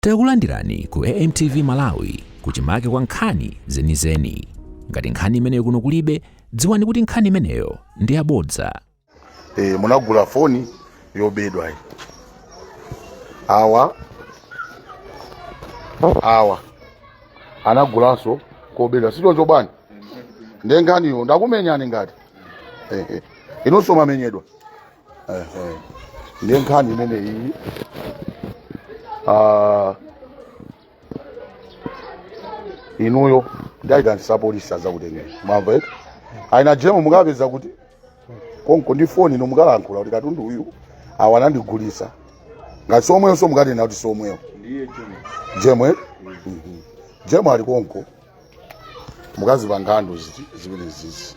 Takulandirani ku AMTV Malawi kuchimake kwa nkhani zenizeni. Ngati nkhani imeneyo kuno kulibe, dziwani kuti nkhani imeneyo ndi yabodza. E, munagula foni yobedwa iyi. Awa awa anagulanso kobedwa, sichoncho bwana? Ndiye nkhaniyo ndakumenyani ngati ehe, inunso mwamenyedwa. Ehe, ndiye nkhani imeneyi. Ah, inuyo ndaitanisa polisi azakutengeni, mwamva eti? Aina jemo mukapeza kuti konko ndi foni ino mukalankhula kuti katundu uyu awa anandigulisa ngati somweyo, so mukanena kuti somweyo jemo eti? Mhm. Jemo ali konko, mukazipangando zimene zizi.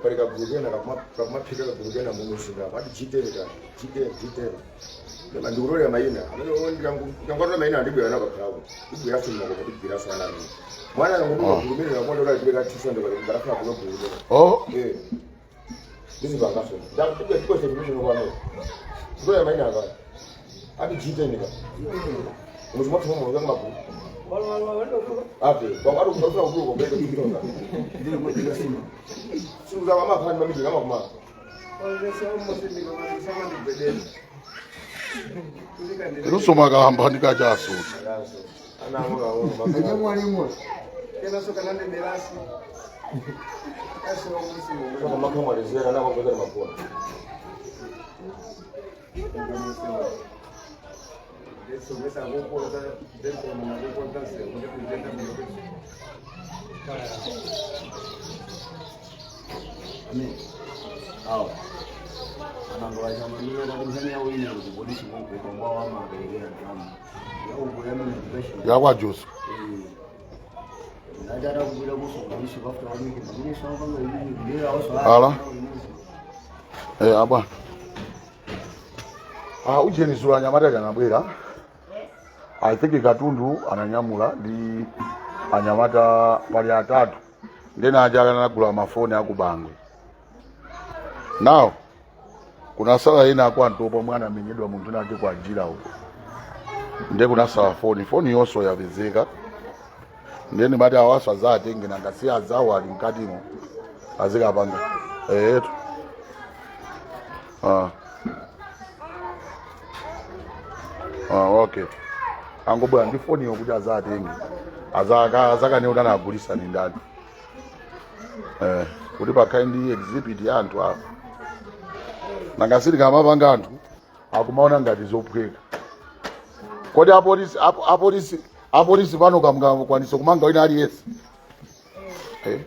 Pali kagulu kena kakumaphika, kagulu kena mumuzinda pati G10 ka G10 G10 ndema ndikutolera mayina amene ndikangwatola mayina andibwera nawo pakhalako ndibweraso mmakoma ndibweraso ana amene mwana akangoduka gulu limene lakwatola chileka 200 pali kubalakhala kuno gulu limene. Oh. Eh. Ndizipangaso ndibwera information kwamene kutolera mayina akale ati G10 ka muzi mwathu momwe kamagulu ati kwati kufuna kutuluka kubeka 2000 simuza amakhani mamiji amakuma. Inunso mwakalamba ndi kachaso. Yakwa Joso. Ala. Eh, abwana. Ah, ujeni zulo anyamata anabwera. I think katundu ananyamula ndi anyamata pali atatu. Ndena aja anagula mafoni akubangwe. Now kunasala ena akwantopa mwana amenyedwa munthu nake kwa njira uko. Ndiye kunasala foni, foni yonso yapezeka. Ndiye ndimati awaso azatenge nanga si azawo ali mkatimo azikapanga. Etu. Ah. Ah, okay. Angobwera ndi foniyo kuti azatenge. Azaka azakane kuti anagulisa ni ndani. Eh, kuti pakhale ndi exhibit ya anthu awo. Nanga sitikamapanga anthu akumaona ngati zophweka. Kodi apolisi apolisi pano kamukwanisa kumanga wina aliyense? Eh.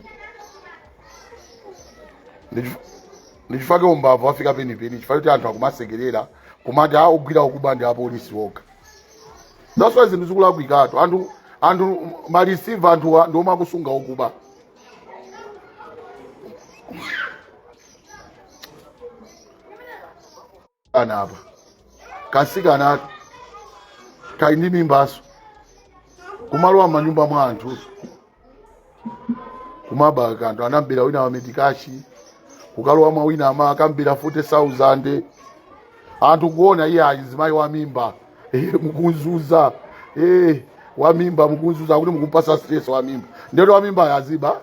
Ndichifake umbava wafika penipeni chifukwa kuti anthu akumasekerera kumati a ogwira okuba ndi apolisi okha. That's why zinthu zikulakwikatu. Anthu mareceiver anthu ndi omwe akusunga okuba. Ana apa kasikana kali ndi mimbaso kumalowa m'manyumba mwa anthu kumaba kanthu anambira wina wa petty cash kukalowa mwa wina ama akambira 40,000 anthu kuona iye azimayi wa mimba, eh, mukunzuza, eh, wa mimba mukunzuza kuti mukumpasa stress wa mimba ndero wa mimba aziba.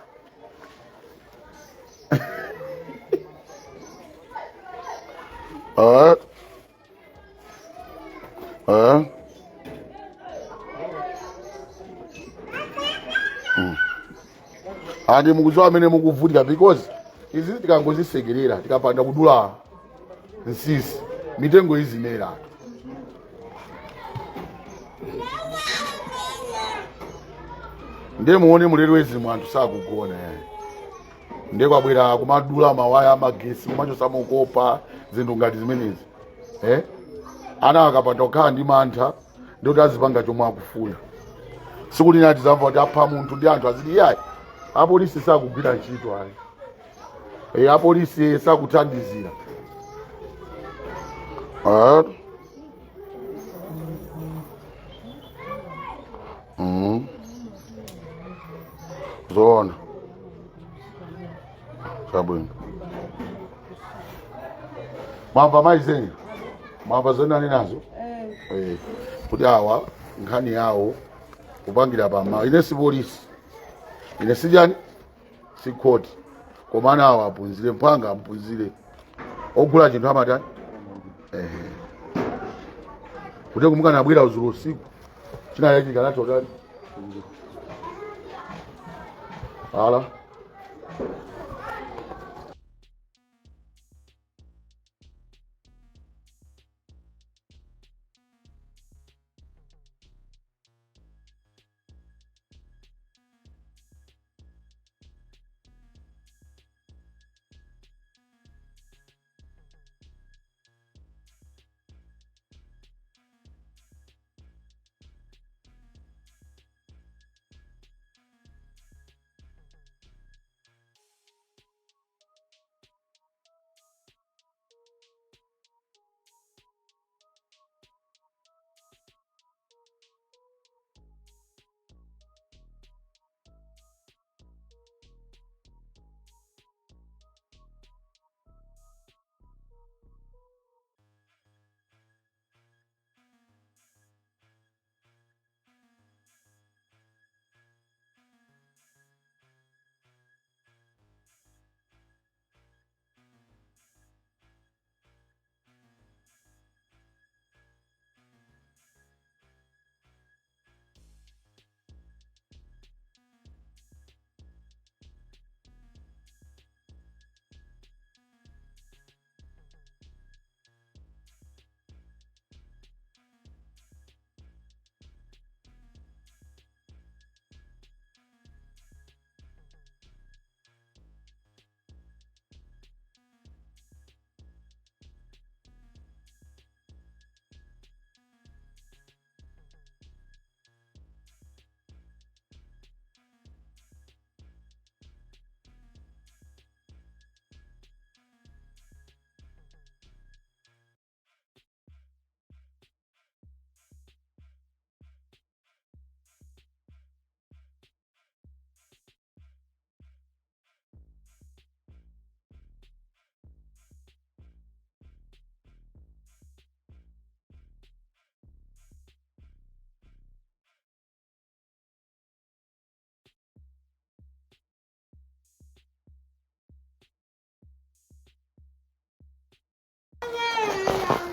Eh. Eh. Andi mukudziwa amene mukuvutika because izi tikangozisekerera tikapanda kudula nsisi mitengo izimera. Ndiye muone mulero ezimu anthu sakugona eh. Ndiye kwabwera kumadula mawaya amagesi kumachosa mokopa zinthu ngati zimenezi, eh? Ana akapanda kukhala ndi mantha ndikuti azipanga chomwe akufuna. Siku lina tizamva kuti apha munthu ndi anthu aziti iyayi apolisi sakugwira ntchito ayi, e, apolisi sakuthandizira. Ah. Zoona. Chabwino. Mwamva mayi zeni? Mwamva zeni ali nazo? Eh. Kuti awa nkhani yawo kupangira pama. Ine si polisi. Ine si chani? Si court. Koma ana awa aphunzire mpanga amphunzire. Ogula chinthu amatani? Eh. Kuti kumukanabwera uzulo usiku. China yake kanatotani? Ala.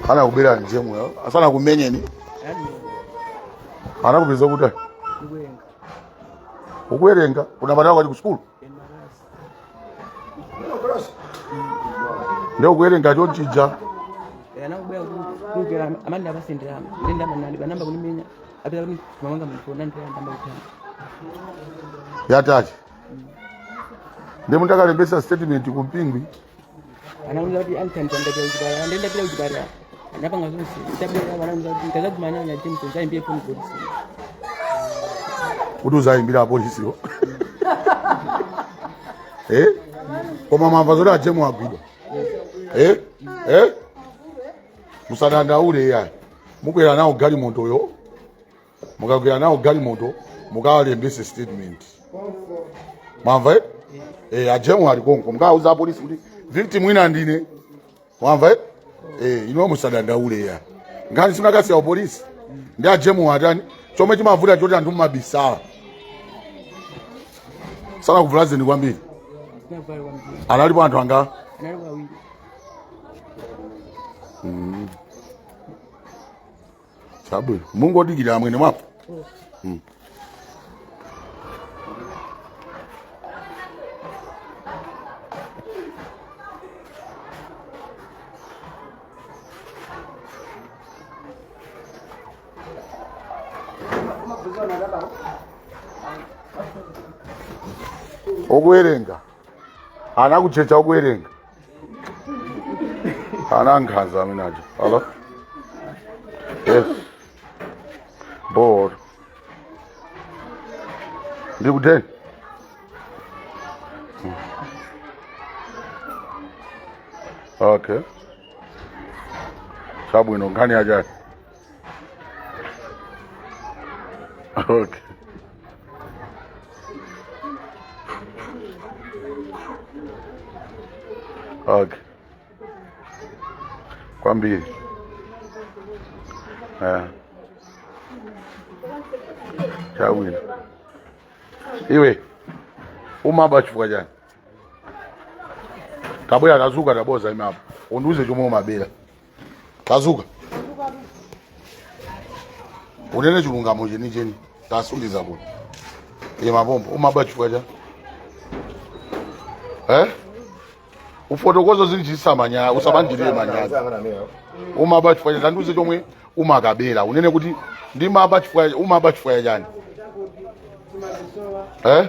Anakubera njemwe asana kumenyeni anakupeza kuti ukuwerenga unapata kwati ku sukulu nde ukuwerenga chonchija Anakubwera kukera amene apasendera ndenda manali banamba kunimenya apita kuti mamanga mfona ndenda ndamba kutamba yatachi ndi mutakalembesa statement kumpingwi anauza kuti anthandiza ndapita kuchipatala ndenda pita kuchipatala ndapanga zonse ndabwera anauza kuti ndikazagumana na James nzaimbire foni polisi kuti uzayimbira apolisiwo eh? Koma mwamva zoti ajemu agwidwa eh? Eh? Musadandaule yayi, mukwera nawo galimotoyo, mukakwera nawo galimoto mukalembese statement mwamva eh? Eh, ajemu ali konko mukauza apolisi kuti victim wina ndine mwamva eh? Eh, ino musadandaule ya nkhani simunakasiya upolisi ndi ajemu atani chomwe chimavuta choti anthu mumabisala sanakuvulazeni kwambiri sinavala kwambiri analipo anthu anga analipo awiri chabwino mungodikira amwene mwapo Okuwerenga anakuchecha okuwerenga ana nkhanza amene aja. Hello, yes board ndikuteni okay chabwino nkhani yachani okay Okay, kwambiri. Eh, chabwino. Iwe umaba chifukwa chani? Tabwera, tazuka, taboza ime apo, undiuze chomwe umabera. Tazuka, unene chilungamo chenicheni. Tasundiza kuno iye mapompo. Umaba chifukwa chani? Eh, ufotokozo zili chisamanya, usamanjirire manyazi. Umaba chifukwa chani? Tandiuze chomwe umakabera. Unene kuti ndimaba chifukwa. Umaba chifukwa chani? Eh,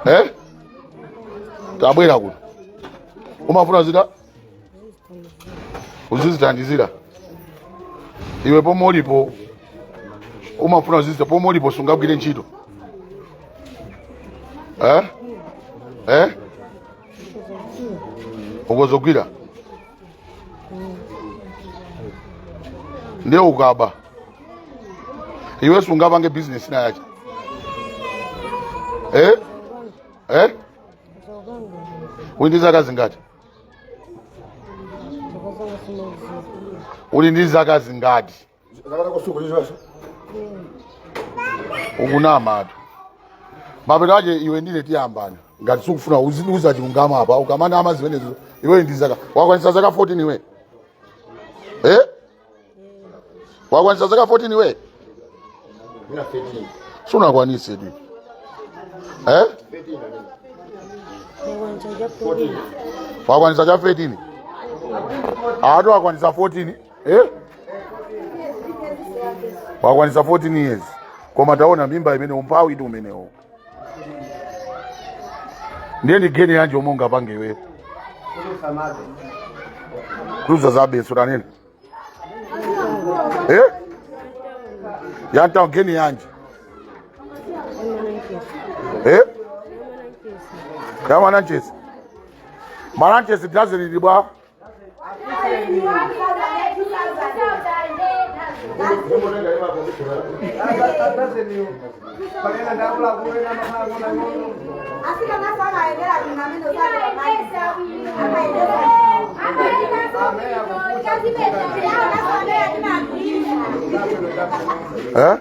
eh, tabwera kuno. Umafuna zita uzizithandizira iwe pomwe ulipo. Umafuna uzizita pomwe ulipo, sungagwire ntchito? Eh, eh, ukozogwira ndiye ukaba. Iwe sungapange business na yache? Eh, eh, uli ndi zaka zingati? Uli ndi zaka zingati? Ukunama atu. Mapeto ache iwe ndine tiyambana ngati sikufuna uziuza chilungamo apa. Ukamanama zimenezo, iwe ndi zaka, wakwanisa zaka 14 iwe? Eh, wakwanisa zaka 14 iwe? Sunakwanise tu, eh? Wakwanisa cha 13 atu, wakwanisa 14. Eh, wakwanisa 14 years, koma taona mimba imene. Umphawi itu umenewo. Ndiye ndi geni yanje omwe ungapange iwe kuza zabeso. Tanene, eh, yanta geni yanje, eh, ya mananchesi. Mananchesi dozen ili bwa? Eh,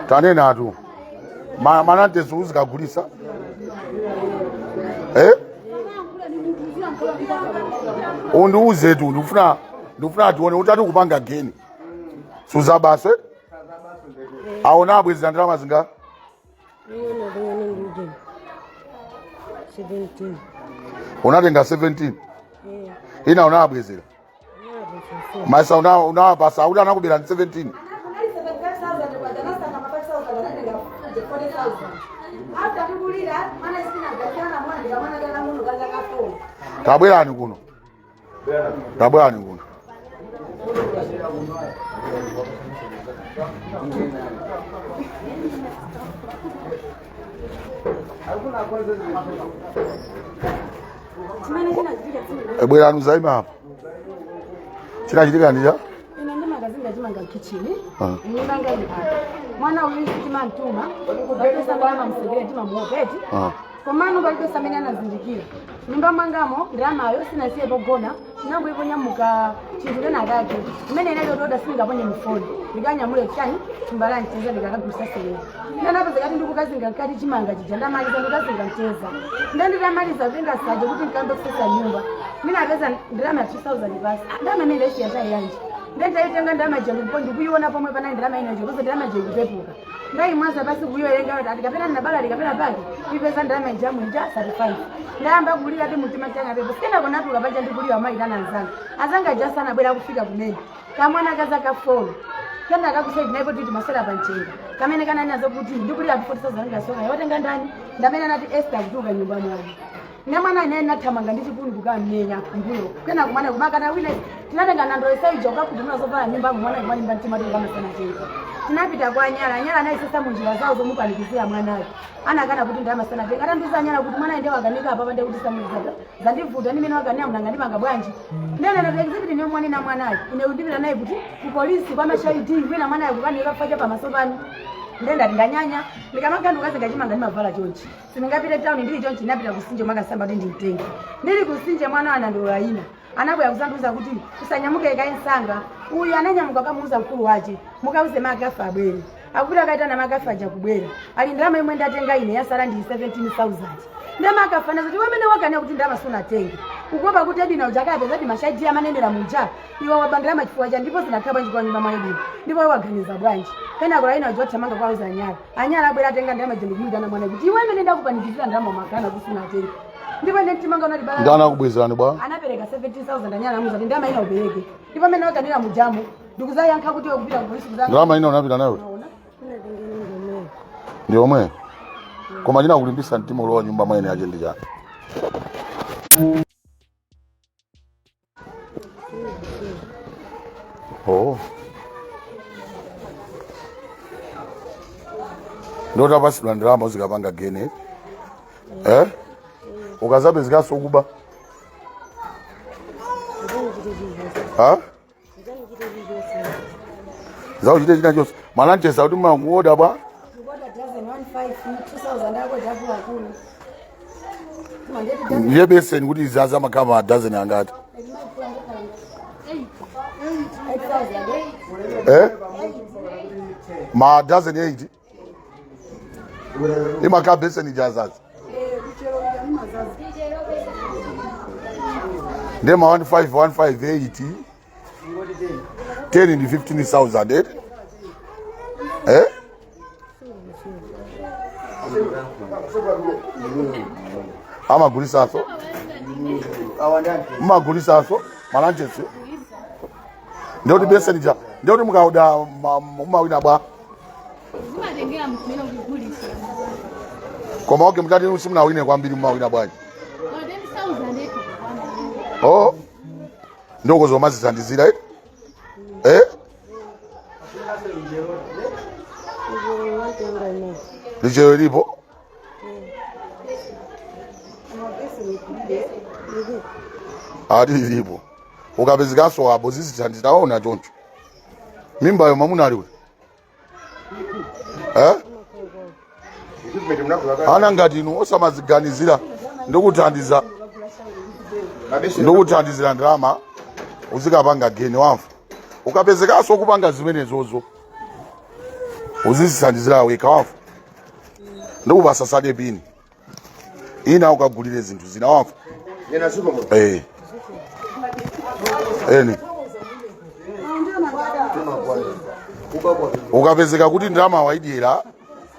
tanena atu. Mananchesi uzikagulisa, eh? Undiuze tu, ndikufuna tione utati kupanga geni suzabaswe. Aona abwezera ndalama zinga? Iwe natenga ndi 17. Unatenga 17? Eh. Ina unawabwezera? Napo. Masa unawapasa auti anakubera ndi 17. Tabwerani kuno, tabwerani kuno. Chimene chinachitika tsiku Bwerani uzaima apa. Chinachitika ndija? Ine ndimakazinga chimanga kitchen. Ah. Nimanga ndi apa mwana uyu timamtuma palibe ndalama msekere timamuopeti. Ah. Komano palibe amene anazindikira nyumba mwangamo ndalamayo sinasiye pogona, tinangoiponyamuka chinthu kenakake imene inali yotoda, sindingaponye mufoni, ndikanyamule chani thumba la mcheza ndikakagulisa selera. Ndanapeza kati ndikukazinga mkati chimanga chija, ndamaliza ndikukazinga mcheza, ndanditamaliza kutenga saje kuti ndikambe kusesa nyumba, ndinapeza ndalama ya 2000 pasi. Ndalama imene ndaisiya tayiyanji, ndendayitenga ndalama ija ndipo ndikuiona pomwe panali ndalama inacho koza ndalama ija ikupepuka. Ndayimwaza pasi kuyiwerenga kuti ati kapena ndinabala kapena pake ipeza ndalama ija mwinja 35. Ndayamba kulira ti mtima changa pepo sikena konatuka paja ndikulira maitana anzanga. Anzanga aja sanabwera kufika kumene kamwana kaza ka 4 kena kakusaidi naipo titi masera panchenga kamene kanani azo kuti ndikulira 40,000 ngasoka yotenga ndani. Ndamene anati Esther kutuka nyumba mwanu ne mwana ine nathamanga ndi chipuni kukamenya kumbuyo kena kumwana kumakana wina. Tinatenga nando isaija ukakutumira zovala nyumba mwana kumalimba mtima tikamasana chenga. Tinapita kwa anyala, anyala anayisesa munjira zawo zomupanikizira mwanayo, anakana kuti ndamasana tenga. Atandiuza anyala kuti mwana ende wakanika apa pande kuti samulizaga zandivuta ndimene wakania mnanga ndimanga bwanji. Ndene nati exhibit niyo mwana na mwanayo ine kundipita naye kuti ku polisi kwa mashahidi wina mwanayo kukanika kufacha pamaso pano. Ndiye ndati ndanyanya, ndikamakhala ndikukazinga chimanga ndimavala chonchi. Sindingapite town ndili chonchi, ndinapita kusinje makasamba kuti ndimtenge. Ndili kusinje mwana anandilola ina. Anabwera kuzandiuza kuti usanyamuke kaye msanga. Uyu ananyamuka kamuuza mkulu wace, mukauze makafa abwere. Akupita kaitana makafa aja kubwera. Ali ndalama imwe ndatenga ine yasala ndi 17,000. Ndiye makafa nazoti wamene wakana kuti ndalama sunatenge. Ukuopa kuti Edina uja akapeza ti mashaidi amanenera muja. Iwe waba ndalama chifukwa cha ndipo zinakhala bwanji kwa nyumba mwa Edina. Ndipo iwe waganiza bwanji. Kenako laina uja wathamanga kwauza anyala. Anyala abwera atenga ndalama ija ndikumuyitana mwana kuti iwe amene ndakupanikizira ndalama umakana kuti sunatenge. Ndipo ine mtima wanga unali balala. Ndani akubwezerani bwa? Anapereka 17,000 anyala amuza kuti ndalama ina upereke. Ndipo amene wakanira mujamo ndikuzayankha kuti iwe kupita ku polisi kuzayankha. Ndalama ina unapita nayo? Ndi yomwe. Koma chinakulimbisa mtima ulowa nyumba mwa eni ache ndi chani? Oh. Ndotapatsidwa ndalama uzikapanga gene. Eh? Ukazapezekaso kuba. Ha? Zauchite china chonse. Malanchesa kuti mumaoda bwa? Ndiye beseni kuti izaza makhala ma dozen angati? Eh? Ma dozen 8. Imakhala beseni ijazaza. Ndiye ma 15 15 8 10 ndi 15,000 eh? Eh? Amagulisaso mumagulisaso malanchesi ndiyoti beseni ja ndiyoti mukaoda mumawina bwa Zimatengera mmene ukugulisa. Koma okay, mutati simunawine kwambiri mumawina bwanji? Koma 10,000 ekho kukwana. Oh, ndoko zomazithandizira eh? Eh? Lichero lipo ati lilipo ukapezekanso apo zizithandizira aona choncho mimbayo mamuna ali kuti eh? Ana ngati inu osamaziganizira ndikuthandiza ndikuthandizira ndalama uzikapanga geni wamva ukapezekanso kupanga zimenezozo uzizithandizira wekha wamva ndikupasa sade pini ina ukagulire zinthu zina wamva eh eni ukapezeka kuti ndalama waidyera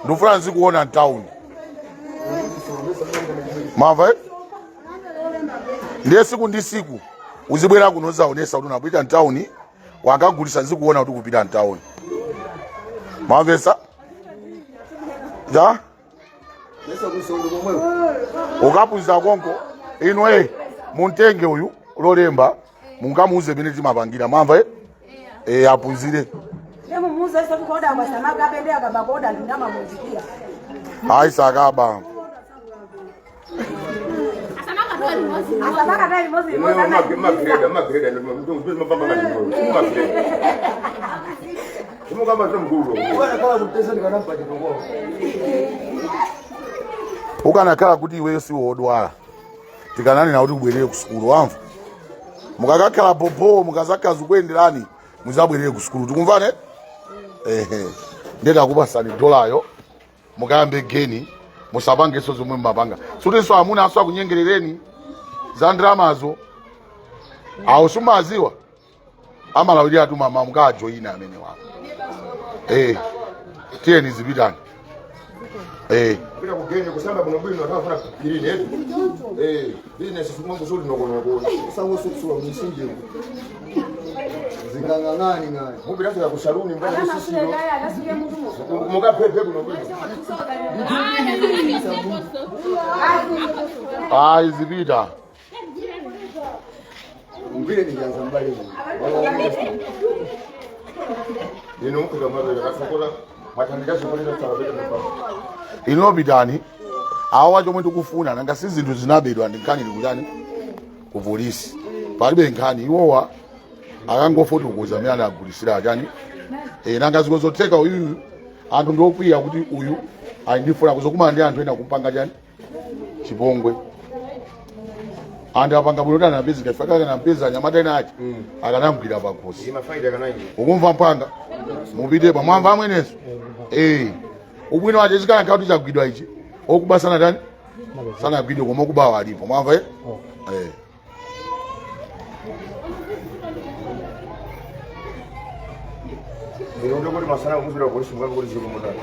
ndikufuna nzikuona mtawuni mwamva eh? Ndiye siku ndi siku uzibwera kuno uzaonesa kuti unapita mtawuni wakagulisa nzikuona kuti kupita mtawuni mwamvesa ja ukaphunzira konko inu e muntenge uyu lolemba mungamuuze mene timapangira mwamva e e aphunzire. Mumuuze iso kuoda kwa samaka apende akabakoda ndinama muzikia. Ayi sakaba. Asamaka tayi mozi mozi ana. Ukanakhala kuti iweyo si wodwala tikananena kuti ubwerere ku sukulu wamva mukakakhala popo mukazakhala zikuyenderani muzabwerere ku sukulu tikumvane ehe ndiye takupasani dolayo mukayambe geni musapangenso zomwe mumapanga sutinso amuna aso akunyengerereni za ndalamazo awo sumaziwa amalawirira tu mama mukajoyina amene wako eh tiyeni zipitani eh. Kupita kugeni kusamba bwino bwino atafuna girini yetu. Eh, business sikumwe kusuli nokono. Usangosukusula msinje zingang'ang'ani ng'ani. Mupita fika ku saluni mpaka kusisiro. Akasuke mutu. Mukapepe kuno bwino. Ayi zipita. Ngwire ndijanza mbali. Ino mupita mabere kasokola matandika sokolera tsarapeta mpa. Ino pitani awa chomwe tikufuna nanga si zinthu zinabedwa ndi nkhani likuchani ku polisi palibe nkhani iwowa akangofotokoza amene anagulisira achani e, nanga zikozotheka uyuyu Anthu ndiokwiya kuti uyu ali ndi foni akuzokumana ndi anthu ena kumpanga chani chipongwe. Anthu apanga bwino kuti anapezeka ife akanampeza anyamata ena achi akanamgwira pakhosi. Imafaida kanayi. Ukumva mpanga mupite pamwamba amweneso eh ubwino wache zikanakhala kuti chagwidwa ichi okuba sanatani sanagwidwe koma okubawa alipo mwamva eh eh Ino ndikuti masana kumuzira polisi mukambe kuti ziko mutani.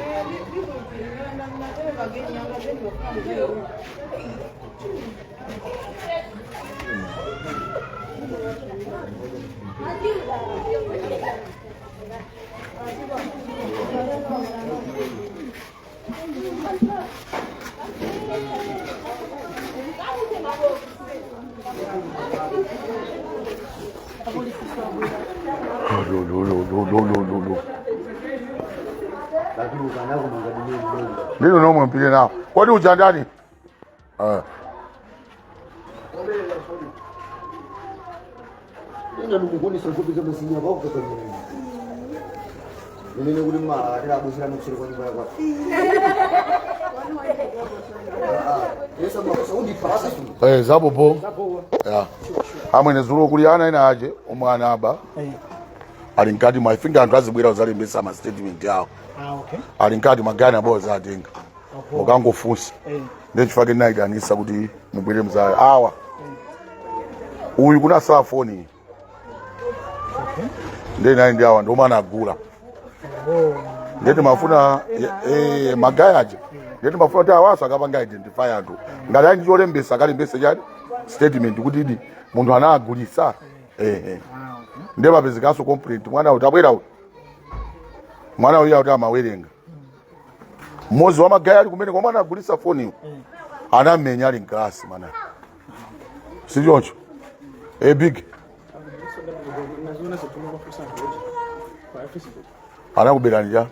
Lo, lo, lo, lo, lo, lo, lo, lo. Ndilo nomwe mpite nawo kodi uja ndani Eh. Ina ndikugonesa nkhope za masinya pakukakamira. Nene kuti mala atera abuzira nokuseri kwa nyumba yako. Yesa makosa undipasa su. Eh, zapopo ya amwene zulo kuli ana ena aje omwe anaba ali mkati mwa ifinga anthu azibwera kuzalembesa ma statement yawo. Ah, okay. Ali mkati magani abo zatenga ukangofunsa ndiye chifukwa ndinayitanisa kuti mubwere mzaya awa uyu kunasala foni ndiye nayi ndi awa ndiomwe anagula ndiye timafuna magayi aja ndiye timafuna kuti awaso akapanga identify anthu ngati ali ndi cholembesa akalembese chani statement kuti idi munthu anagulisa eh ndiye papezekanso complaint mwana uyu tabwera uyu mwana uyu akuti amawerenga mmodzi wa magayi ali kumene komwe anagulisa foniyo anamenya ali mkalasi mana si choncho e big anakuberani cha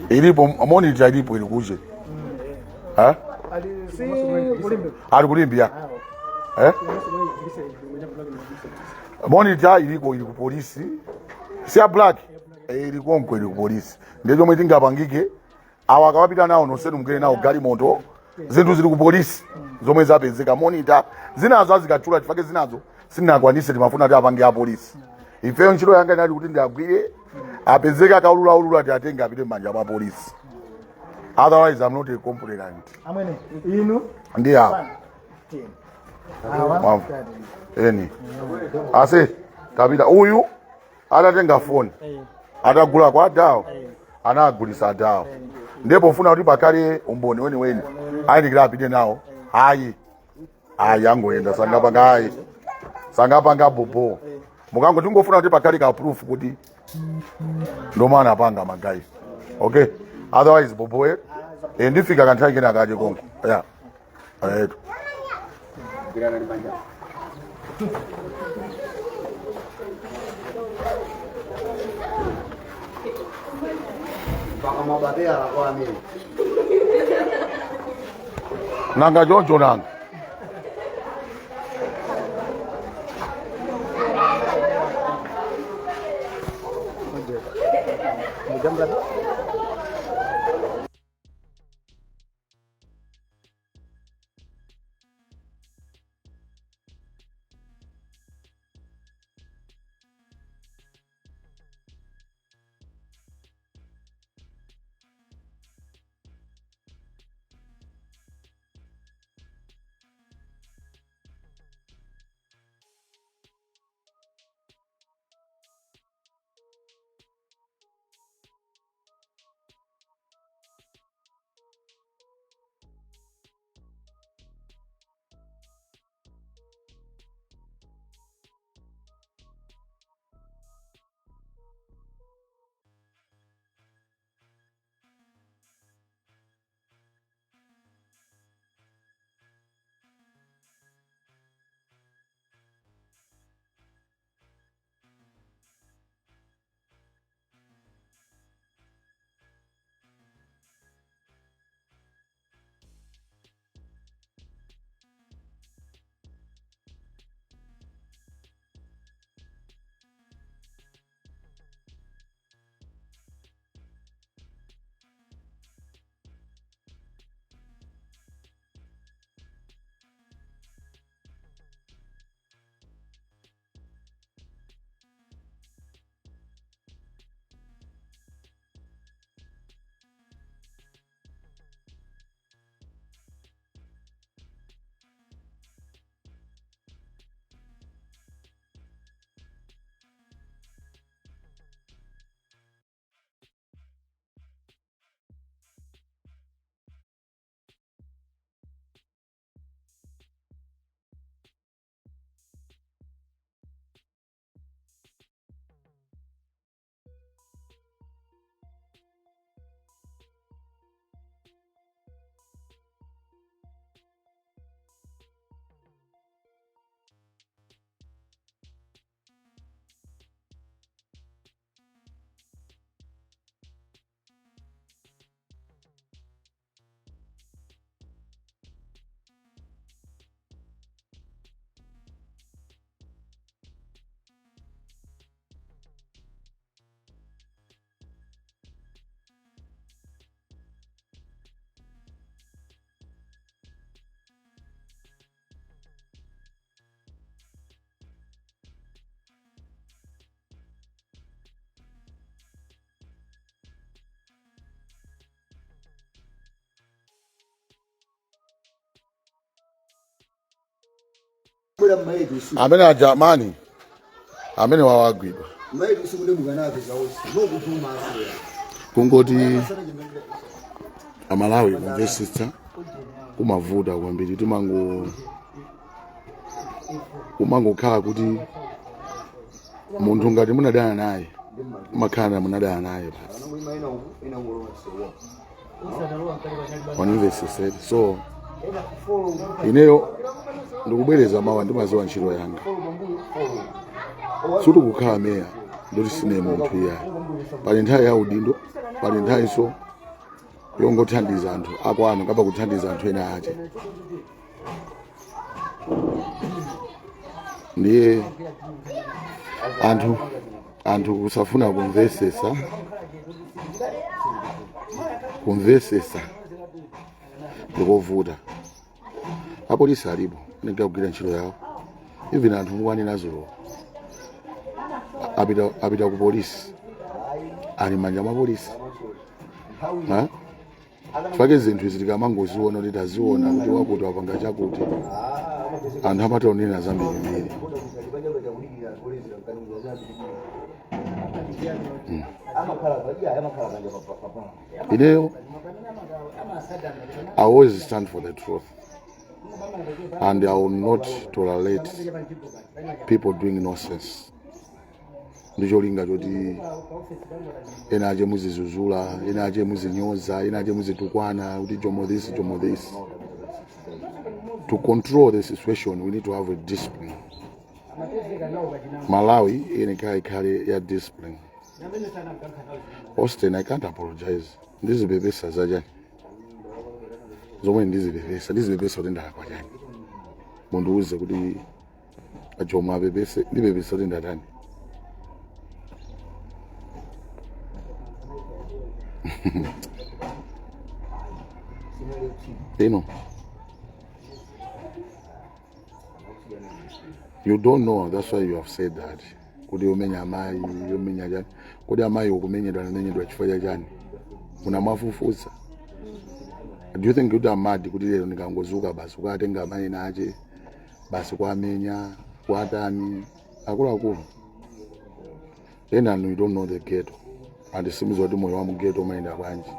ilipo monitor ilipo ili kuje eh ali kulimbia eh monitor iliko ili ku polisi si ya black ili konko ili ku polisi ndiye chomwe tingapangike awa akawapita nawo nonsenu mukere nawo galimoto zinthu zili ku polisi zomwe zapezeka monitor zinazo azikachula chifukwa zinazo sindinakwanise timafuna kuti apange a polisi ifeyo ntchito yanga inali kuti ndiagwire apezeke akaululaulula ati atenge apite m'manja mwa polisi otherwise I'm not a complainant Amwene, inu ndi awa awa Mwamva. Eni ase tapita uyu atatenga foni atagula kwa adawo anagulisa adawo ndipo pofuna kuti pakhale umboni weniweni ayenekera apite nawo ayi ayi angoyenda sangapanga ayi sangapanga bobo mukango tingofuna kuti pakhale ka proof kuti ndomwe anapanga magayi okay otherwise bobo eh ndifika kanthawi kena kache konko yeah ayetu Mpaka mababe ala kwa amene. Nanga choncho nanga Kubwera mmayetu usiku. Amene aja mani amene wawagwidwa. Mmayetu usiku ndi mukanapeza onse. Nokutuma asiya. Kungoti Amalawi kumvetsetsa kumavuta kwambiri, timango kumangokhala kuti munthu ngati munadana naye umakhala munadana naye basi, wanimvetsetsere. So ineyo ndikubwereza mawa, ndimaziwa ntchito yanga. Suti kukhala meya ndoti sine munthu iyayi. Pali nthawi ya udindo, pali nthawinso yongothandiza anthu akwanu kapa kuthandiza anthu ena ache. Ndiye anthu kusafuna kumvesesa ndikovuta. Apolisi alipo, anenge kugwira ntchito yawo. Even anthu mukwanena zulo apita ku polisi, ali manja mwa polisi. Ha? Fake zinthu izi tikamangoziona kuti taziona kuti wakuti wapanga chakuti, anthu amataonera zambirimbiri. Ineyo I always stand for the truth and I will not tolerate people doing nonsense. Ndicholinga choti ena ache muzizuzula, ena ache muzinyoza, ena ache muzitukwana kuti Jomo this, Jomo this. To control the situation we need to have a discipline. Malawi iyeneka ikhale ya discipline. Austin, I can't apologize. Ndizipepesa zachani zomwe ndizipepesa? Ndizipepesa kuti ndalakwa chani? Mundiuze kuti ajomo apepese, ndipepesa kuti ndatani? You don't know, that's why you have said that kuti umenya amayi, umenya chani. Kodi amayi ukumenyedwa, anamenyedwa chifukwa cha chani? Munamafufuza? Do you think kuti amadi kuti lero ndikangozuka basi kukatenga amayi nache basi kwamenya kwatani? Akuluakulu ena anu, you don't know the ghetto and simuziwa kuti moyo wa mu ghetto umayenda bwanji,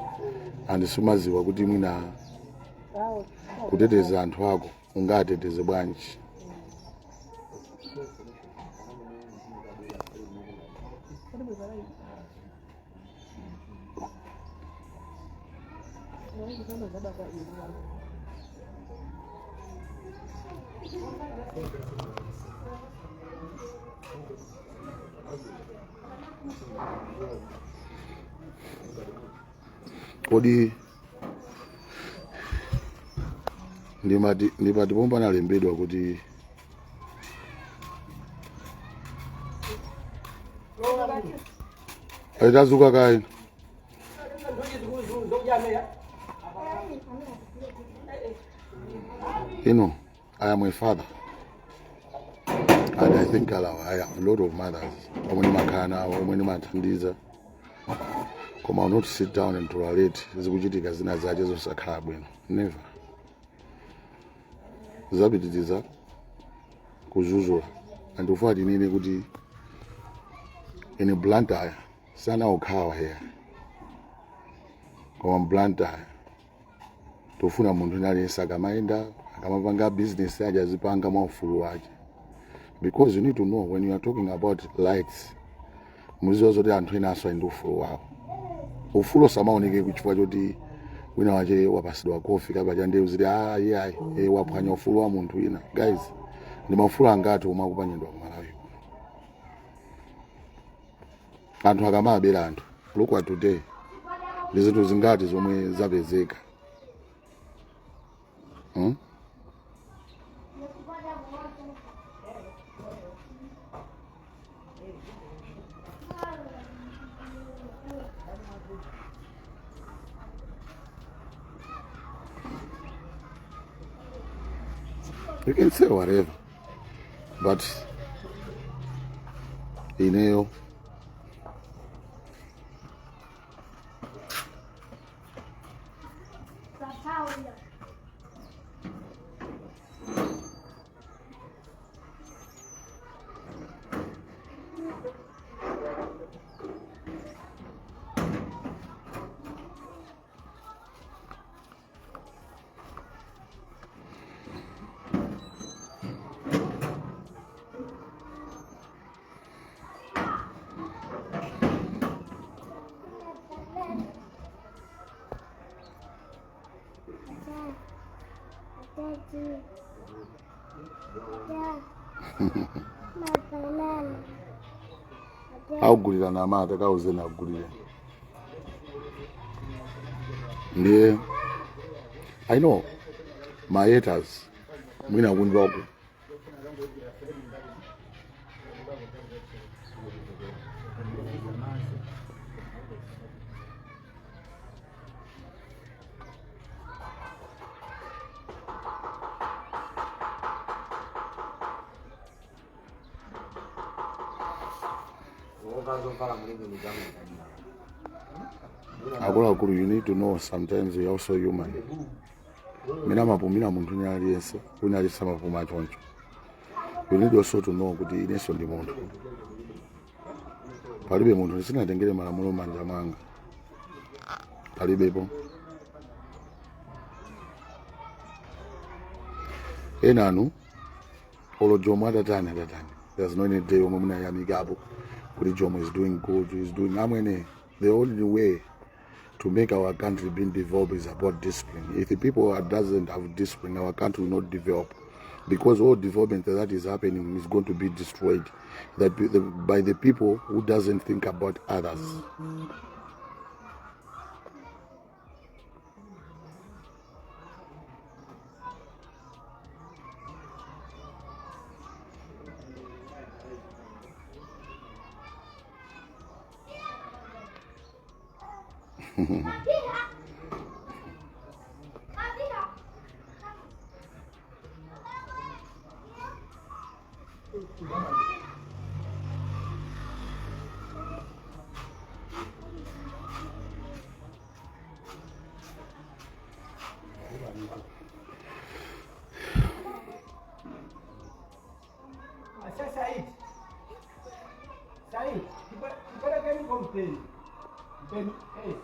and simaziwa kuti mwina kuteteza anthu ako ungateteze bwanji. Kodi ndimati pomwe panalembedwa kuti aitazuka kayi? I am a father and I think I have a lot of mothers omwe ndimakhala nawo, omwe ndimathandiza, koma I will not sit down and tolerate zikuchitika zina zache zosakhala bwino. Never. Zapitiriza kuzuzula and ufuna tinene kuti in Blantyre sana okhawa here, koma Blantyre tofuna munthu aliyense akamayenda, akamapanga business aja, azipanga mwa ufulu wake, because you need to know when you are talking about rights, muziwa zoti anthu ena aso ali ndi ufulu wawo. Ufulu osamaoneke kuchifukwa choti wina wache wapasidwa kofi kapacha ndiye uziti, ah, iye ayi, waphwanya ufulu wa munthu wina. Guys, ndi maufulu angati omwe akupanyidwa ku Malawi kuno? Anthu akamabera anthu, look at today, ndi zinthu zingati zomwe zapezeka? You can say whatever, but ineyo Akugulira namata, kauzeni akugulire. Ndiye I know my haters mwina kunjaku. Akuluakulu, you need to know sometimes you're also human. Mina mapumira munthu wina aliyense, wina aliyense amapuma choncho. You need also to know kuti inenso ndi munthu. Palibe munthu sinatengere malamulo manja mwanga, palibepo. Enanu olo Jomo atatani atatani, there's no any day omwe munayamikapo kuti Jomo is doing good, is doing. Amwene, the only way to make our country being developed is about discipline. If the people are doesn't have discipline, our country will not develop, because all development that is happening is going to be destroyed by the people who doesn't think about others. Asa Said. Said, kipelekeni kwa mpeni. Mpeni, eh.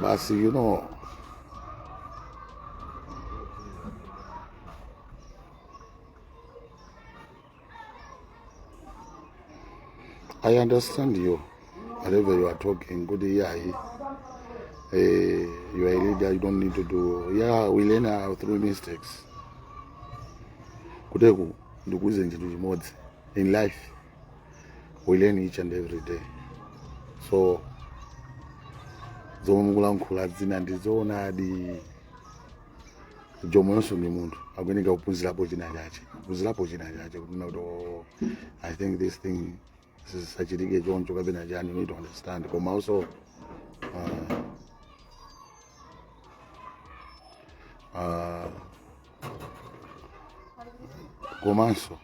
Basi, I understand you, whatever you are talking. Good, yeah, you are a leader, you don't need to do. Yeah, we learn through mistakes. Kuteku, ndikuuze chinthu chimodzi. In life, we learn each and every day. So, zomwe mukulankhula zina ndizoonadi. Jomo yonso ndi munthu akuyeneka kuphunzirapo china chache, kuphunzirapo china chache kuti kuti, oh, I think this thing sisachitike choncho kapena chani. You need to understand. Koma also komanso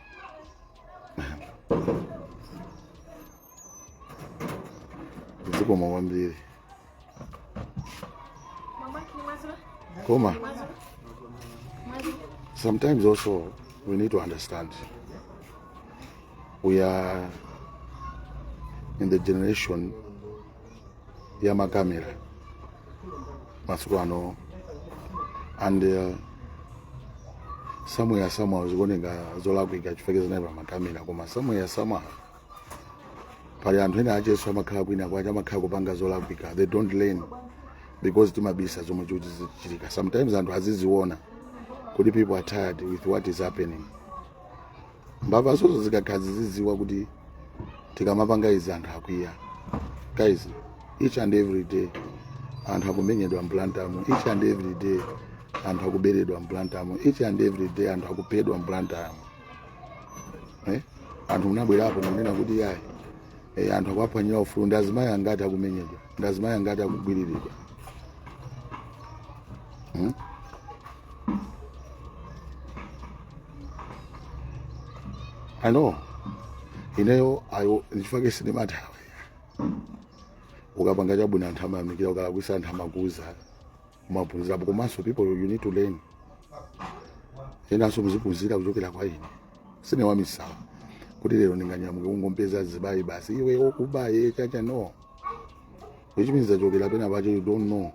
zikoma kwambiri. Koma sometimes also we need to understand we are in the generation ya makamera masiku ano, and somewhere somehow zikuoneka zolakwika chifukwa zinali pa makamera, koma somewhere somehow pali anthu ena acheso amakhala kwina kwache, amakhala kupanga zolakwika. They don't learn because timabisa zomwe chikuti zichitika. Sometimes anthu aziziona kuti people are tired with what is happening. Mbava zozo zikakhala zizidziwa kuti tikamapanga izi anthu akwiya. Guys, each and every day anthu akumenyedwa mBlantyremo, each and every day anthu akuberedwa mBlantyremo, each and every day anthu akuphedwa mBlantyremo, eh? Anthu munabwerapo munena kuti yayi, anthu akuwaphwanyira ufulu. Ndi azimayi angati akumenyedwa? Ndi azimayi angati akugwiriridwa? I know ineyo ayo ndichifukwa sindimathawa. Ukapanga chabwino anthu amayamikira, ukalakwisa anthu amakuuza, umaphunzirapo. Komanso people, you need to learn. Enanso muziphunzira kuchokera kwa ine. Sine wamisala kuti lero ndinganyamuke kungompeza zibayi basi, iwe okubaye chacha, no, which means zachokera pena pacho, you don't know.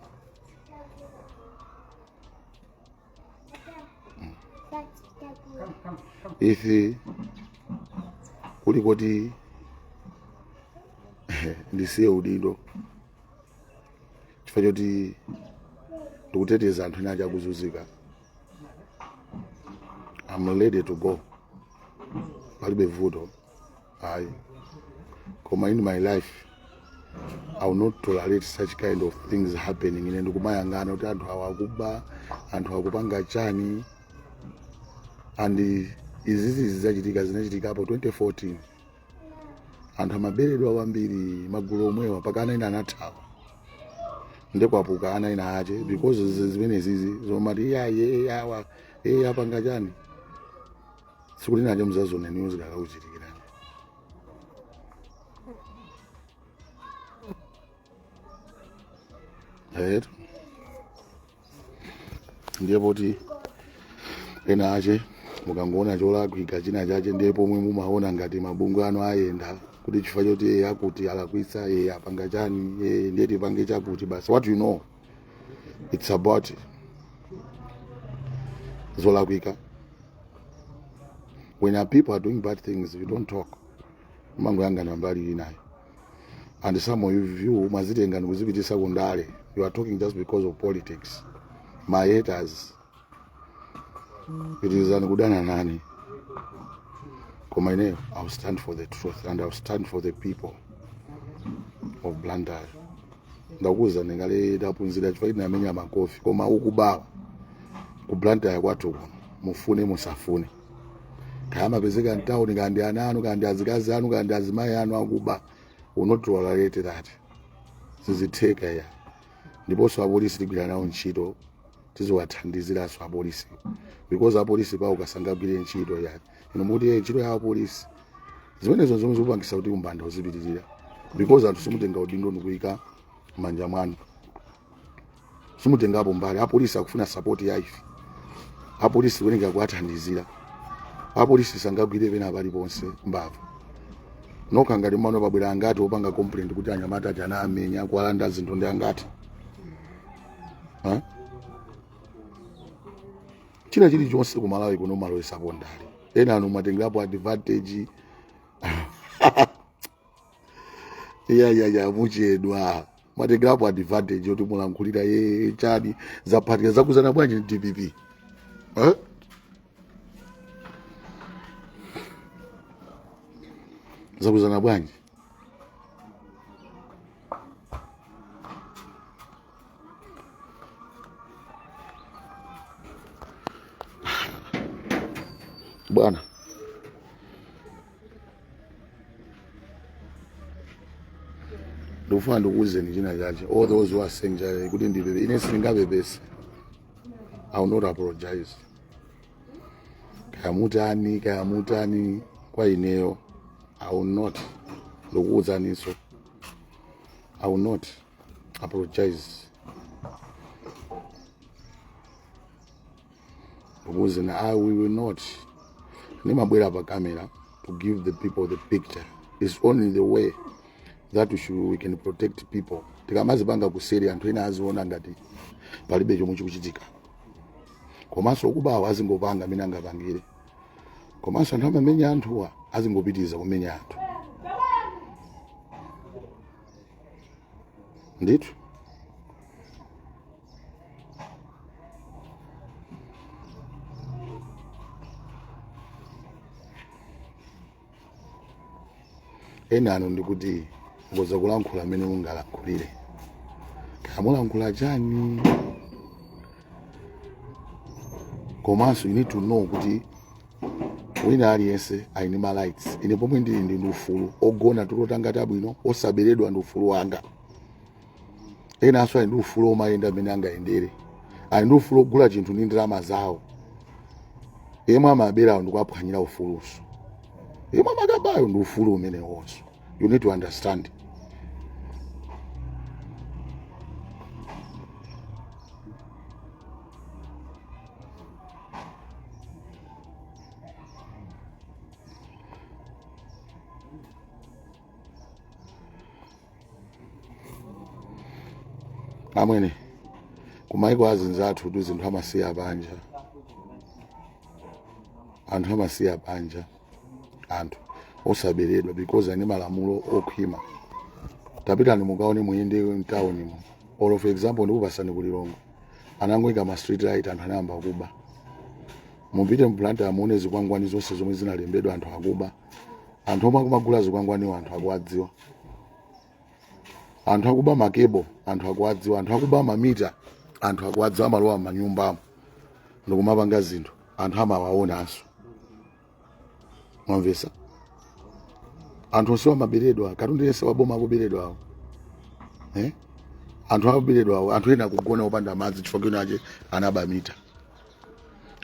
If kuli kuti ndisiye udindo chifukwa choti ndikuteteza anthu ena akuzunzika, I'm ready to go, palibe vuto ayi. Koma in my life I will not tolerate such kind of things happening. Ine ndikumayang'ana kuti anthu awa akuba, anthu akupanga chani, and izizi zidzachitika, zinachitikapo 2014. Anthu amaberedwa kwambiri, magulu omwewa, mpaka ana ena anathawa ndekwapuka ana ena ache because zimenezizi zomati iyaye awa iye apanga chani, tsiku linache muzazona news kakakuchitikirani. Etu ndiye poti ena ache mukangoona cholakwika china chache, ndiye pomwe mumaona ngati mabungwe anu ayenda kuti chifukwa choti iye akuti alakwitsa, iye apanga chani, iye ndiye tipange chakuti basi. What you know, it's about zolakwika. When our people are doing bad things, you don't talk, umangoyang'ana mbali inayo. And some of you mwazitenga ndikuzipitisa kundale. You are talking just because of politics. My haters, pitirizani kudana nane, koma ineyo I'll stand for the truth and I'll stand for the people of Blantyre. Ndakuwuzani kale, taphunzira chifukwa tinamenya makofi, koma ukubawa ku Blantyre kwathu kuno, mufune musafune, kaya amapezeka mtawuni, kaya ndi ana anu, kaya ndi azikazi anu, kaya ndi azimayi anu akuba, will not tolerate that. Sizitheka ya. Ndiponso apolisi tigwira nawo ntchito, tiziwathandiziranso apolisi because apolisi pawo kasangagwire ntchito ya ino mukuti ntchito ya apolisi. Zimenezo zomwe zikupangisa kuti umbanda uzipitirira because anthu simutenga udindo ndikuyika m'manja mwanu, simutengapo mbali. Apolisi akufuna support ya ife, apolisi kuyenera kuwathandizira. Apolisi sangagwire pena paliponse mbava. Nokha ngati mano pabwera angati opanga complaint kuti anyamata aja anamenya, kuwalanda zinthu, ndi angati? Ha? China chilichonse ku Malawi kuno malowesapo ndale. Ena anu mwatengerapo advantage. Ya, muchedwa. Mwatengerapo advantage yoti mulankhulira ye chani, zaphatika zakuzana bwanji ndi DPP, eh? Zakuzana bwanji? Bwana, ndikufuna ndikuwuzeni china chache. All those who are saying chache kuti ndipepese, ine sindingapepese. I will not apologize. Kaya mutani, kaya mutani, kwa ineyo I will not. Ndikuwuzaninso, I will not apologize. Ndikuwuzeni, I will not. Ndimabwera pa camera to give the people the picture. It's only the way that we can protect people. Tikamazipanga kuseri, anthu ena aziona ngati palibe chomwe chikuchitika, komanso okubawo azingopanga amene angapangire, komanso anthu amamenya anthuwa azingopitiriza kumenya anthu ndithu. Ena anu ndikuti ngoza kulankhula amene mungalankhulire, kaya mulankhula chani, komanso you need to know kuti wina aliyense ali ndi ma rights. Ine pomwe ndili ndi ufulu ogona tulo tanga tabwino, osaberedwa, ndi ufulu wanga. Enanso ali ndi ufulu omayenda amene angayendere, ali ndi ufulu ogula chinthu ndi ndalama zawo. Yemwe amaberawo ndikuwaphwanyira ufuluso, yemwe amakabayo ndi ufulu umenewonso. You need to understand. Amwene, kumaiko azinzathu tu zinthu amasiya panja. Anthu amasiya panja anthu osaberedwa because ani malamulo okhwima. Tapitani mukaone, muyende mtaunimo. Or for example, ndikupasani ku Lilongwe, anangoika ma street light, anthu anayamba kuba. Mupite mBlantyre, muone zikwangwani zonse zomwe zinalembedwa, anthu akuba. Anthu omwe akumagula zikwangwaniwo anthu akuwadziwa. Anthu akuba makebo anthu akuwadziwa. Anthu akuba mamita anthu akuwadziwa. Amalowa m'manyumbamo ndikumapanga zinthu, anthu amawaonanso. Mwamvesa? Anthu onsewa amaberedwa, katundu yense waboma akuberedwawo, eh? Anthu akuberedwawo, anthu ena akugona opanda madzi chifukwa wina wache anaba mita.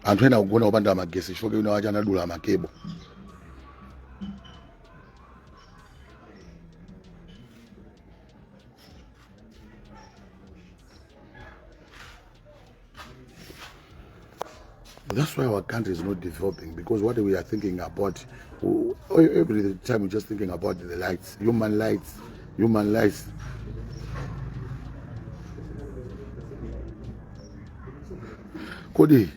Anthu ena akugona opanda magesi chifukwa wina wache anadula makebo. That's why our country is not developing, because what we are thinking about every time, we're just thinking about the lights, human lights, human lights. Kodi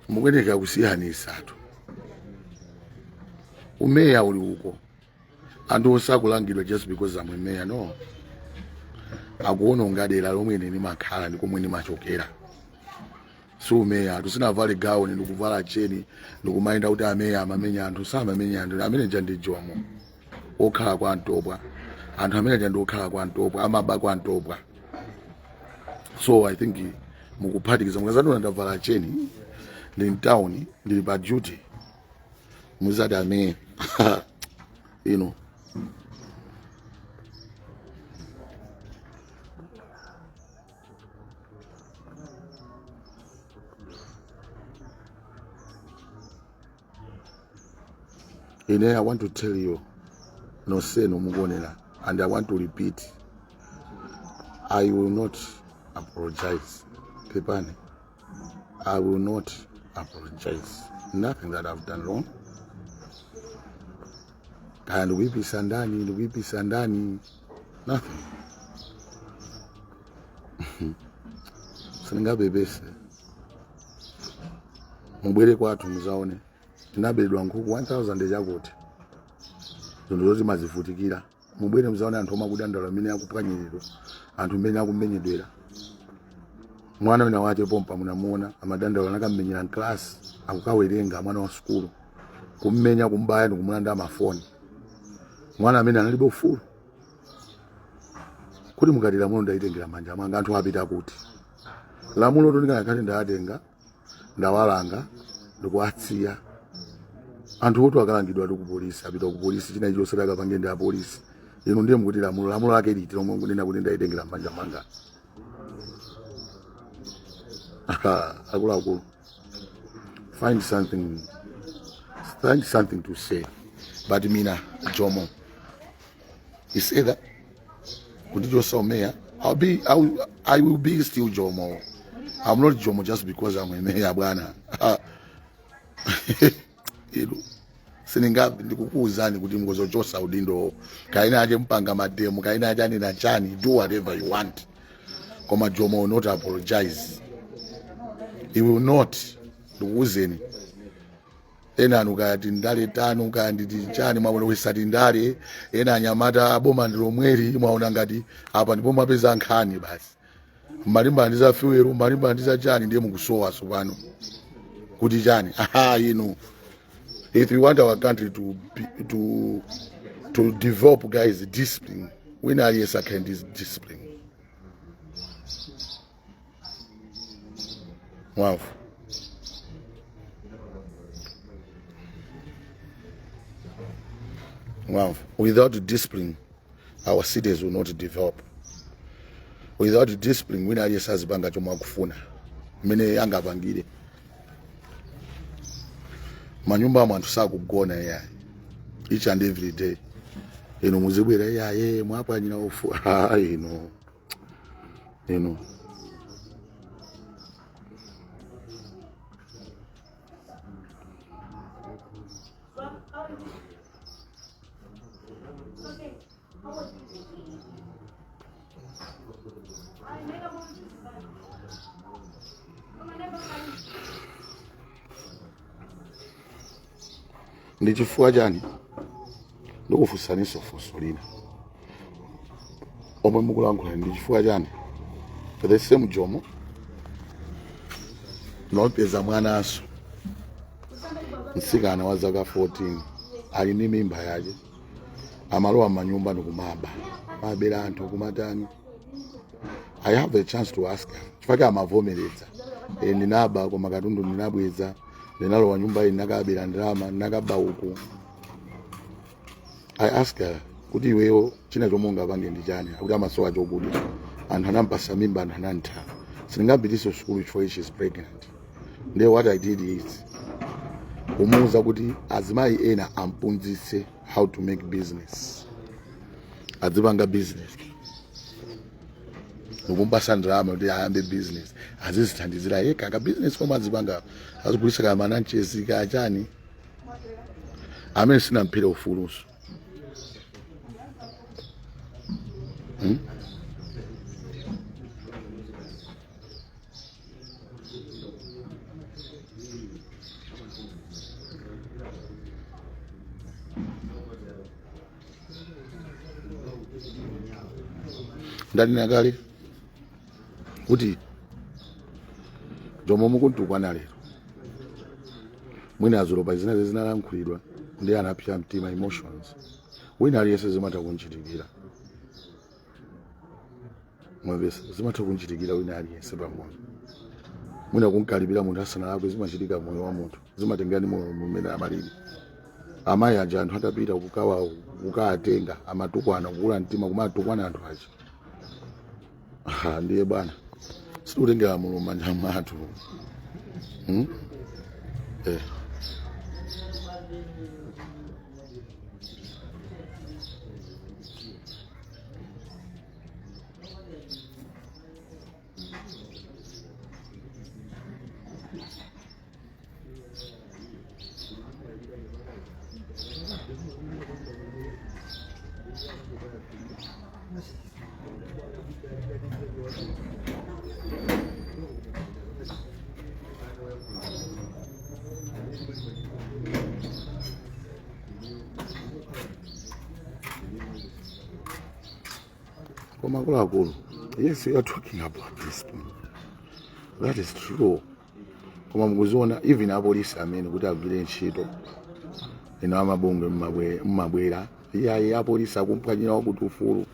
mukuyeneka kusiyanisatu umeya uli uko, anthu osakulangidwa just because I'm a mayor? No, akuononga dera lomwe ine ndimakhala ndi komwe ndimachokera. Si umeya anthu sinavale gawuni ndikuvala cheni ndikumayenda kuti ameya amamenya anthu. Samamenya anthu amene ja ndi Jomo okhala kwa Ntopwa. Anthu amene ja ndi okhala kwa Ntopwa, amaba kwa Ntopwa. So I think mukuphatikiza. Mukazandiona ndavala cheni, ndi mtown, ndili pa duty, muzati ameya ino. Ine I want to tell you nonsenu mukuonera, and I want to repeat, I will not apologize. Pepani, I will not apologize. Nothing that I've done wrong. Kaya ndikuyipisa ndani, ndikuyipisa ndani, nothing. Sindingapepese. Mubwere kwathu muzaone, tinabedwa nkhuku 1000 chakuti zinthu zoti mazivutikira. Mubwere muzaone anthu omwe akudandaula, amene akupwanyiridwa, anthu mmene akumenyedwera. Mwana wina wache pompa munamuona amadandaula, anakammenyera mklasi akukawerenga, mwana wa sukulu, kummenya, kumbaya ndikumulanda mafoni. Mwana amene analibe ufulu. Kuti mukati lamulo ndayitengera manja mwanga, anthu apita kuti? Lamulo tondikanakhati ndayatenga, ndawalanga ndikuwatsiya anthu oti akalangidwa ati ku polisi, apita ku polisi, china chilichonse akapange ndi apolisi. Inu ndiye mukuti lamulo, lamulo lake liti lomwe mukunena kuti ndayitengera manja mwanga? Akuluakulu, find something, find something to say. But mina Jomo, it's either kundichosa umeya, I will be still Jomo. I'm not Jomo just because I'm a mayor, bwana. Inu siningapi, ndikukuuzani kuti mukuzochosa udindo kaina ache mpanga mademo, kaina ache anena chani, do whatever you want, koma Jomo will not apologize. He will not. Ndikuuzeni ena anu, kaya tindale tanu, kaya nditi chani, mwaona wesati ndale. Ena anyamata aboma ndi lomweli, mwaona ngati apa ndipo mwapeza nkhani basi. Malimba ndi za fuel, malimba ndi za chani, ndiye mukusowa tsopano kuti chani. Aha, inu, if we want our country to develop, guys, discipline. Wina aliyense akhale ndi discipline. Mwamva? Mwamva? Without discipline, our cities will not develop. Without discipline, wina aliyense azipanga chomwe akufuna, mmene angapangire. Manyumba amwe anthu sakugona iyayi, each and every day inu muzibwera iyaye mwapwanyira ufu. Inu, inu. Ndi chifukwa chani? Ndikufunsaninso funso lina omwe mukulankhula, ndi chifukwa chani the same Jomo nopeza mwananso mtsikana wa zaka 14 ali ndi mimba yake, amalowa m'manyumba ndikumaba, mabera anthu, kumatani? I have the chance to ask her chifukwa amavomereza, e, ndinaba koma katundu ndinabweza, ndinalowa nyumba iyi ndinakabera ndalama, ndinakaba uku. I ask her kuti iweyo china chomwe ungapange ndi chani? Akuti amasowa chokudya, anthu anampasa mimba, anthu anantha, sindingapitiso sukulu chifukwa she is pregnant. Ndiye what I did is kumuuza kuti azimayi ena amphunzitse how to make business, adzipanga business, ndikumpasa ndalama kuti ayambe business, azizithandizira yekha ka business komwe azipanga, azigulisa ka mananchesi kachani, amene sinamphere ufulunso. Ndanena kale kuti Jomo mukuntukwana lero, mwina azulo pa zina zinalankhulidwa ndi anapsya mtima, emotions, wina aliyense zimatha kunchitikira. Mwamvesa? Zimatha kunchitikira wina aliyense pang'ono, mwina kunkalipira munthu asanalakwe, zimachitika moyo wa munthu, zimatengera ndi moyo mmene amalili. Amayi aja anthu atapita kukawa kukawatenga amatukwana, kukula mtima kumatukwana anthu aja. Aha, ndiye bwana sitikutengera mulo m'manja mwathu, Eh. Koma akuluakulu, yes, you are talking about this thing. That is true. Koma mukuziona, even apolisi amene kuti agwire ntchito, ino amabungwe mmabwera, iyayi, apolisi akumphwanyira wakuti ufulu,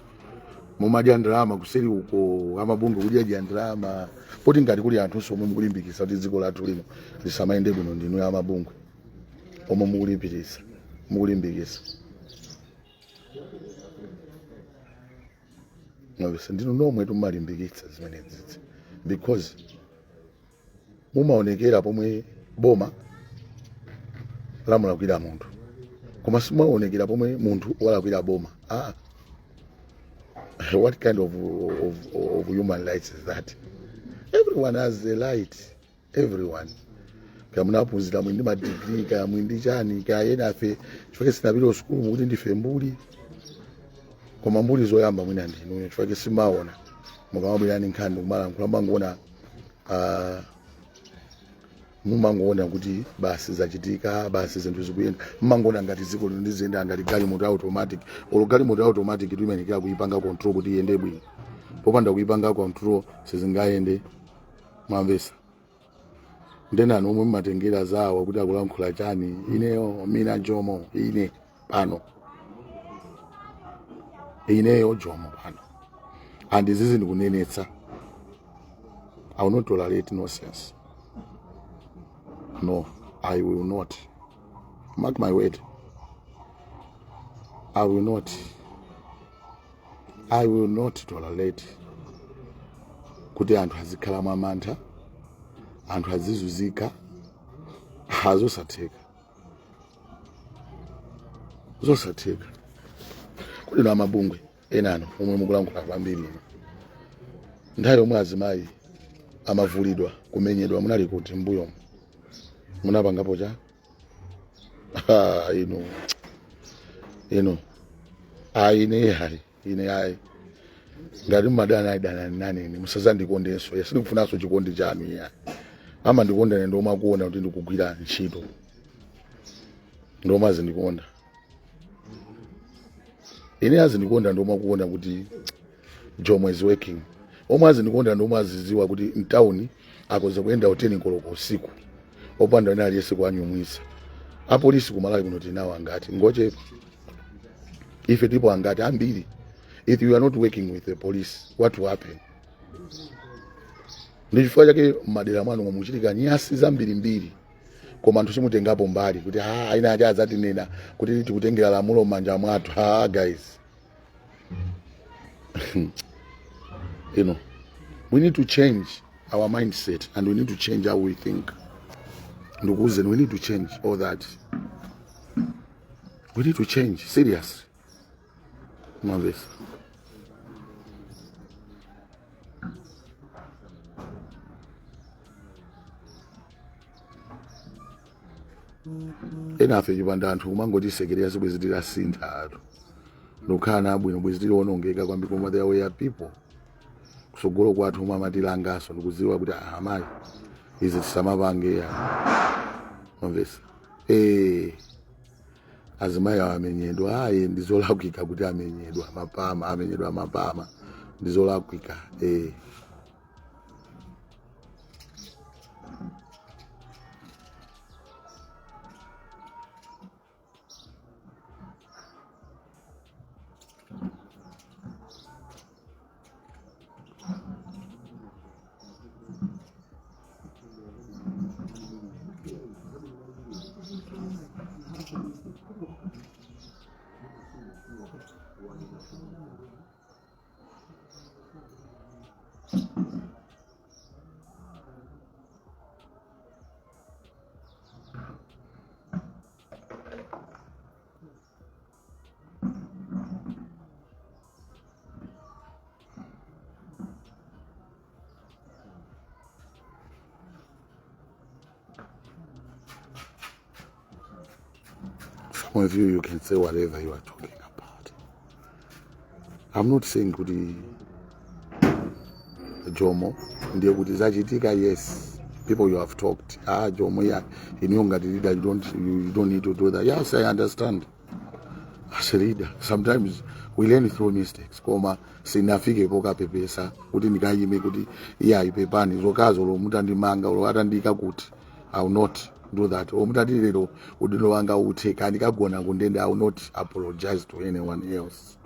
mumadya ndalama kuseri uko, amabungwe kudyadya ndalama, poti ngati kuli anthunso omwe mukulimbikitsa kuti dziko lathu lino lisamayende bwino ndinu amabungwe omwe mukulimbikitsa, mukulimbikitsa. Mwamvesa? Ndinu nomwe tumalimbikitsa zimenezi because mumaonekera pomwe boma lamulakwira munthu, koma simumaonekera pomwe munthu walakwira boma. Ah, what kind of human rights is that? Everyone has a right, everyone. Kaya munaphunzira, muli ndi madigiri, kaya muli ndi chani, kaya ena afe chifukwa sinapita sukulu mukuti ndife mbuli, koma mbuli zoyamba mwina ndinuyo chifukwa simaona mukamabwera ndi nkhani kumalankhula, mumangoona, mumangoona kuti basi zachitika, basi zinthu zikuyenda, mumangoona ngati dziko lino liziyenda ngati galimoto automatic. Olo galimoto automatic timayenekera kuyipanga control kuti iyende bwino, popanda kuyipanga control sizingayende. Mwamvesa? Ndenani omwe mumatengera zawo kuti akulankhula chani? Ineyo mina Jomo, ine pano, ineyo Jomo pano, and izizi ndikunenetsa, I will not tolerate nonsense. No, I will not. Mark my word, I will not, I will not tolerate kuti anthu azikhala mwamantha, anthu azizuzika. Zosatheka, zosatheka. Kuti ino amabungwe enano omwe mukulankhula kwambiri ino, nthawi yomwe azimayi amavulidwa, kumenyedwa, munali kuti mbuyomu? Munapangapo cha? Ah, inu inu, ayi, ine ayi, ine ayi. Ngati mmadana ayi, danani nane ine, musazandikondenso. Ya, sindikufunanso chikondi chanu. Iya, amandikonda ine ndiomwe akuona kuti ndikugwira ntchito. Ndiomwe azindikonda ine, azindikonda ndiomwe akuona kuti Jomo is working. Omwe azindikonda ndiomwe aziziwa kuti mtawuni akoza kuyenda 10 koloko usiku opanda wina aliyense kuwanyumwisa. Apolisi kumalawi kuno tinawo angati? Ngochepa. Ife tilipo angati? Ambiri. If you are not working with the police, what will happen? Ndi chifukwa chake m'madera mwanu muchitika nyasi zambirimbiri, koma anthu simutengapo mbali kuti ha, aina aja adzatinena kuti tikutengera lamulo m'manja mwathu. Ha guys, we need to change our mindset and we need to change how we think. Ndikuwuzeni, we need to change all that. We need to change serious. Mwamvesa? Enafe chipanda anthu kumangotisekerera sibwezi titasintha atu, ndikukhala nabwino, bwezi tiliwonongeka kwambiri. Koma there were people kusogolo kwathu omwe amatilangaso ndikudziwa kuti ah, amayi, izi tisamapange ya. Mwamvesa? Azimayi awo amenyedwa, ayi, ndizolakwika kuti amenyedwa mapama, amenyedwa mapama, ndizolakwika. Some of you, you can say whatever you are talking about. I'm not saying kuti Jomo ndiye kuti zachitika. Yes, people, you have talked, ah, Jomo, yeah, inuyo ngati leader, you don't need to do that. Yes, I understand. As a leader, sometimes we learn through mistakes, koma sinafike pokapepesa kuti ndikayime kuti iya, ipepani zokazo lo mutandimanga lo atandika kuti I will not do that, or mutati lero udindo wanga uthe kandikagona kundende, I will not apologize to anyone else.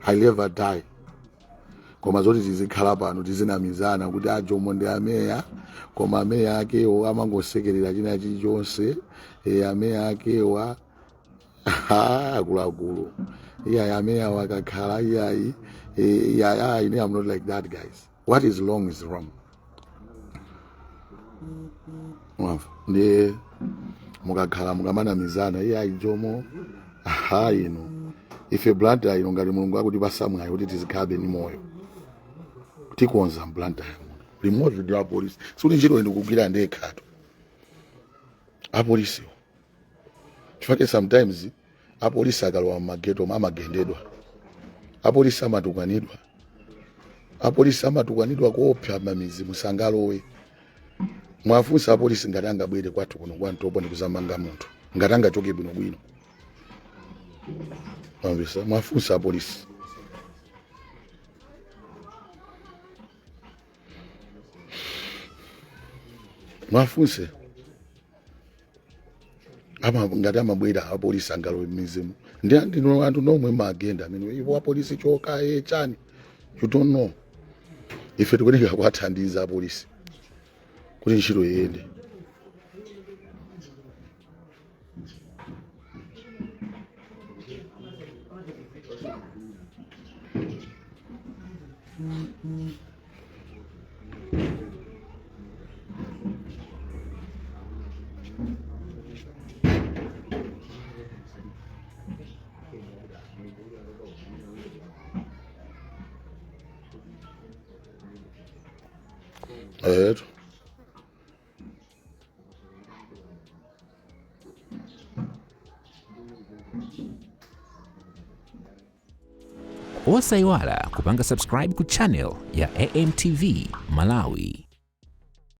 I never die. Koma zoti tizikhala pano tizinamizana kuti aJomo ndi ameya, koma ameya akewo amangosekerera china chilichonse, ameya akewa akuluakulu, iyayi, ameya wakakhala iyayi, iyayi, ine I'm not like that, guys. What is wrong is wrong. Mwamva? Ndiye mukakhala mukamanamizana, iyayi, Jomo, aha, inu, ife Blantyre ino, ngati Mulungu akuti pasamwayi kuti tizikhabe ni moyo, tikonza Blantyre muno limodzi ndi apolisi. Sikuti ntchito ndikugwira ndekhatu, apolisiwo, chifukwa sometimes apolisi akalowa mmageto amagendedwa, apolisi amatukanidwa, apolisi amatukanidwa kuopsa mamizi musangalowe. Mwafunsa apolisi ngati angabwere kwathu kuno kwa Mtopo ndikuzamanga munthu, ngati angachoke bwinobwino. Mwamvesa? Mwafunsa apolisi. Mwafunse ama ngati amabwera apolisi angalowe m'mizimu ndi ndino anthu nomwe magenda amene iwo apolisi choka e chani, you don't know. Ife tikuyenera kuwathandiza apolisi kuti ntchito iyende. Eto. Osayiwala kupanga subscribe ku channel ya AMTV Malawi.